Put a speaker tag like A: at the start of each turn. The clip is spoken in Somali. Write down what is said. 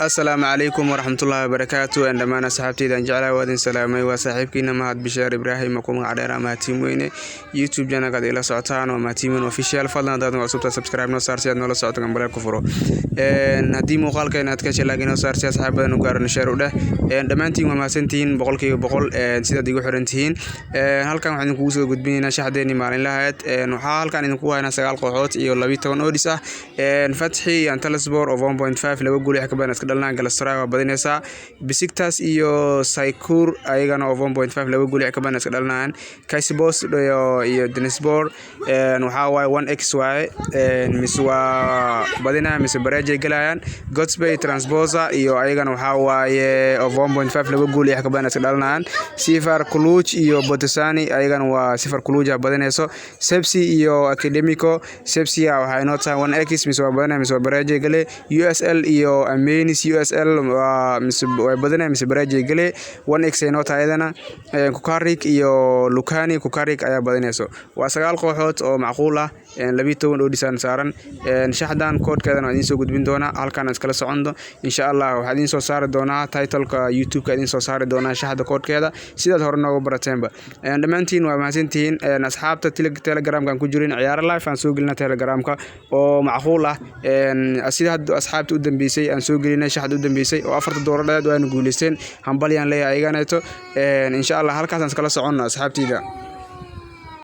A: Asalaamu calaykum waraxmatullaahi wabarakaatu. Dhammaan asxaabteyda aan jeclahay waa idin salaamay. Waa saaxiibkiina Mahad Bishaar Ibraahim oo ku magac dheer Mahad Team Weyne. YouTube channelkaad ila socotaan waa Mahad Team Weyne Official. Fadlan haddaad nagu cusubtahay, subscribe noo saar si aad noola socoto, gambaleel ku furo. Haddii muuqaalkeena aad ka heshay, like inoo saar si asxaab badan u gaarano, share u dheh. Dhammaantiin waa mahadsantihiin 100% sidaad igu xiran tihiin. Halkan waxaan idinkugu soo gudbinaynaa shaxdeenii maalinlahayd. Waxaa halkan idinku haynaa sagaal kooxood iyo 12 odds ah. Fatxi iyo Antalyaspor of 1.5, laba gool wax ka badan iska dhalinayaan. Galatasaray waa badinaysaa. Besiktas iyo Çaykur ayagana of 1.5, laba gool wax ka badan iska dhalinayaan. Kayserispor iyo Denizlispor waxaa waaye 1x waaye, mise waa badinaya mise bareejay galayaan. Göztepe Trabzonspor iyo ayagana waxaa waaye of 1.5, laba gool wax ka badan iska dhalinayaan. CFR Cluj iyo Botoșani ayagana waa CFR Cluj badinayso. Sepsi iyo Academico, Sepsia waxay inoo tahay 1x, mise waa badinaya mise waa bareejay gale. USL iyo Amiens, USL waa mise way badinaya mise bareejay gale, 1x ay inoo tahay ayadana. Kukarik iyo Lucani, Kukarik ayaa badinayso. Waa sagaal kooxood oo macquul ah, 12 odds aan saaran. Shaxdan koodhkeedana waan idiin soo gudbin doonaa, halkaan aan iskala socono insha Allah. Waxaa idiin soo saari doonaa titleka YouTube-ka, idiin soo saari doonaa shaxda koodhkeeda sidaad hore nooga barateenba. Dhammaantiin waa mahadsantihiin. Asxaabta Telegramka aan ku jirin, ciyaaro live aan soo gelina Telegramka oo macquul ah, sida hadda asxaabta u dambeysay aan soo gelinay shaxda u dambeysay oo afarta dooradheed, waana guuleysteen. Hambalyaan leeyahay ayaganeeto. Insha Allah halkaasaan iskala soconno, asxaabteyda.